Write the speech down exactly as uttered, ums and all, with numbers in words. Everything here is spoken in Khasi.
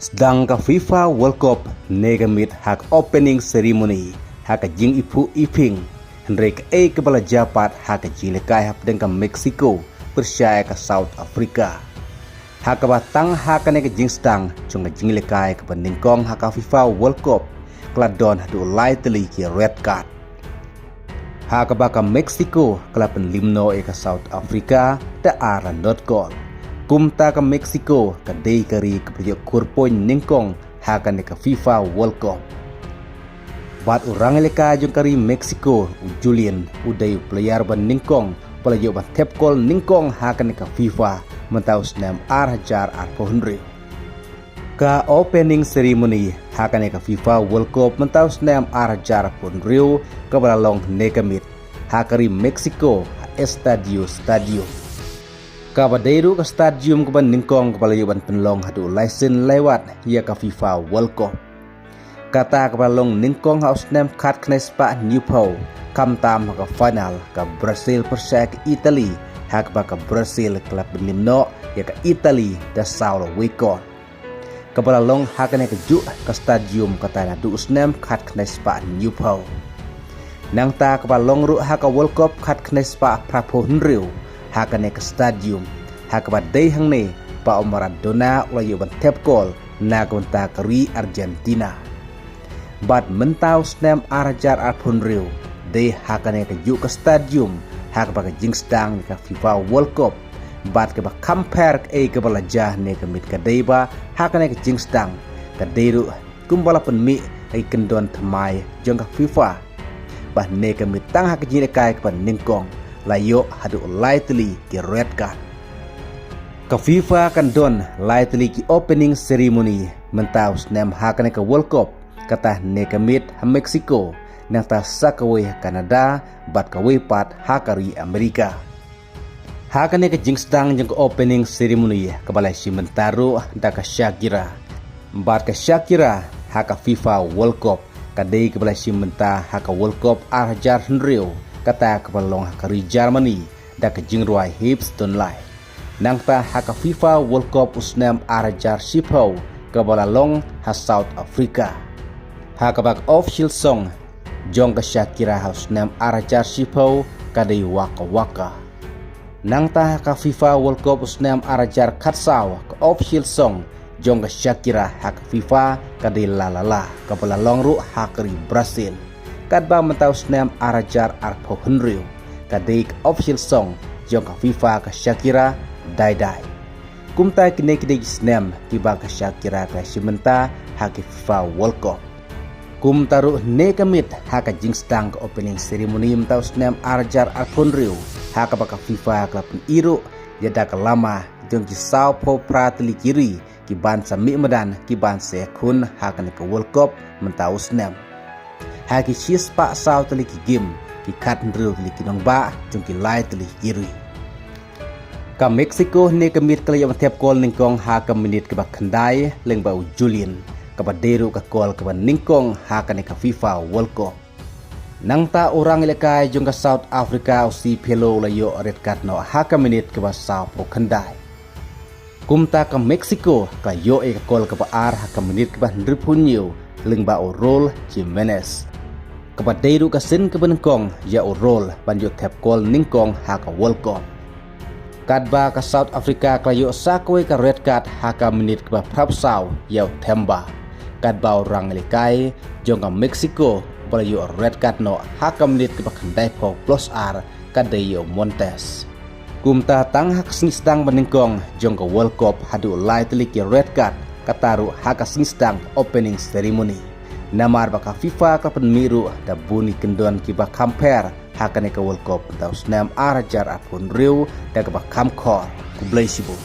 Sdang ka FIFA World Cup ne ka miet ha ka opening ceremony ha ka jingiphuh iping, hynrei kaei kaba la jia pat ha ka jingïalehkai hapdeng ka Mexico pyrshah ïa ka South Africa. Ha kaba tang ha kane ka jingsdang jong ka jingïalehkai kaba nyngkong ha ka FIFA World Cup, ka la don haduh lai tylli ki red card. Ha kaba ka Mexico ka la pynliem noh ïa ka South Africa da ar la not goal. Kumta ka Mexico ka dei ka ri kaba ïoh khur point nyngkong ha kane ka FIFA World Cup. Bad u rangïalehkai jong ka ri Mexico, u Julian, u dei u player ba nyngkong ba la ïoh ban thep goal nyngkong ha kane ka FIFA mynta u snem ar hajar arphew hynriew. Ka opening ceremony ha kane ka FIFA World Cup mynta u snem ar hajar arphew hynriew kaba la long ne ka miet ha ka ri Mexico ha Estadio Stadium. Kaba dei ruh ka stadium kaba nyngkong kaba la ïoh ban pynlong haduh lai sien lai wat ïa ka FIFA World Cup. Kata kaba la long nyngkong ha u snem khatkhyndai spah hynñiewphew, khamtam ha ka final ka Brazil pyrshah ka Italy, ha kaba ka Brazil ka la pynliem noh ïa ka Italy da saw la wei goal. Kaba la long ha kane ka juh ka stadium kata naduh u snem khatkhyndai spah hynñiewphew. Nangta kaba long ruh ha ka World Cup khatkhyndai spah phraphew hynriew ha kane ka stadium, ha kaba dei hangne ba u Maradona u la ïoh ban thep goal na ka bynta ka ri Argentina. Bad mynta u snem ar hajar arphew hynriew, dei ha kane ka juh ka stadium ha kaba ka jingsdang ka FIFA World Cup. Bad kaba kham pher kaei kaba la jia ne ka miet ka dei ba ha kane ka jingsdang ka dei ruh kumba la pynmih ha ki kyndon thymmai jong ka FIFA ba ne ka miet tang ha ka jingïalehkai kaba nyngkong la ïoh haduh lai tylli ki red card. Ka FIFA kan don lai tylli ki opening ceremony mynta u snem ha kane ka World Cup, kata ne ka miet ha Mexico, nangta sa kawei ha Canada bad kawei pat ha ka ri America. Ha kane ka jingsdang jong ka opening ceremony kaba la shim bynta ruh da ka Shakira. Bad ka Shakira ha ka FIFA World Cup ka dei kaba la shim bynta ha ka World Cup ar hajar hynriew, kata kaba long ha ka ri Germany da ka jingrwai Hips Don't Lie. Nangta ha ka FIFA World Cup u snem ar hajar shiphew kaba la long ha South Africa. Ha kaba ka official song jong ka Shakira ha u snem ar hajar shiphew ka dei Waka Waka. Nangta ha ka FIFA World Cup u snem ar hajar khatsaw ka official song jong ka Shakira ha ka FIFA ka dei La La La kaba la long ruh ha ka ri Brazil. Katba mynta u snem ar hajar arphew hynriew ka dei ka official song jong ka FIFA ka Shakira Dai Dai. Kumta kine ki dei ki snem kiba ka Shakira ka la shim bynta ha ki FIFA World Cup. Kumta ruh ne ka miet ha ka jingsdang ka opening ceremony mynta u snem ar hajar arphew hynriew ha kaba ka FIFA ka la pyni ruh ïa da ka lama jong ki sawphew phra tylli ki ri ki ban sa mih madan ki ban sa ïakhun ha kane ka World Cup mynta u snem. Ha ki shispah saw tylli ki game ki khathynriew tylli ki nongbah jong ki lai tylli ki ri. Ka Mexico ne ka miet ka la ïoh ban thep goal nyngkong ha ka minit kaba khyndai lyngba u Julian, kaba dei ruh ka goal kaba nyngkong ha kane ka FIFA World Cup. Nangta u rangïalehkai jong ka South Africa u Siphello u la ïoh red card noh ha ka minit kaba sawphew khyndai. Kumta ka Mexico ka ïoh ïa ka goal kaba ar ha ka minit kaba hynriewphew hynñiew lyngba u Raul Jimenez, kaba dei ruh ka sien kaba nyngkong ïa u Raul ban ïoh thep goal nyngkong ha ka World Cup. Katba ka South Africa ka la ïoh sa kawei ka red card ha ka minit kaba phraphew saw ïa u Themba. Katba u rangïalehkai jong ka Mexico ba la ïoh red card noh ha ka minit kaba khyndaiphew plus ar ka dei ïa u Montes. Kumta tang ha ka sngi sdang ba nyngkong jong ka World Cup haduh lai tylli ki red card, kata ruh ha ka sngi sdang opening ceremony. Namar ba ka FIFA ka pynmih ruh da bun ki kyndon kiba kham pher ha kane ka World Cup mynta u snem ar hajar arphew hynriew da kaba kham khor. Khublei shibun.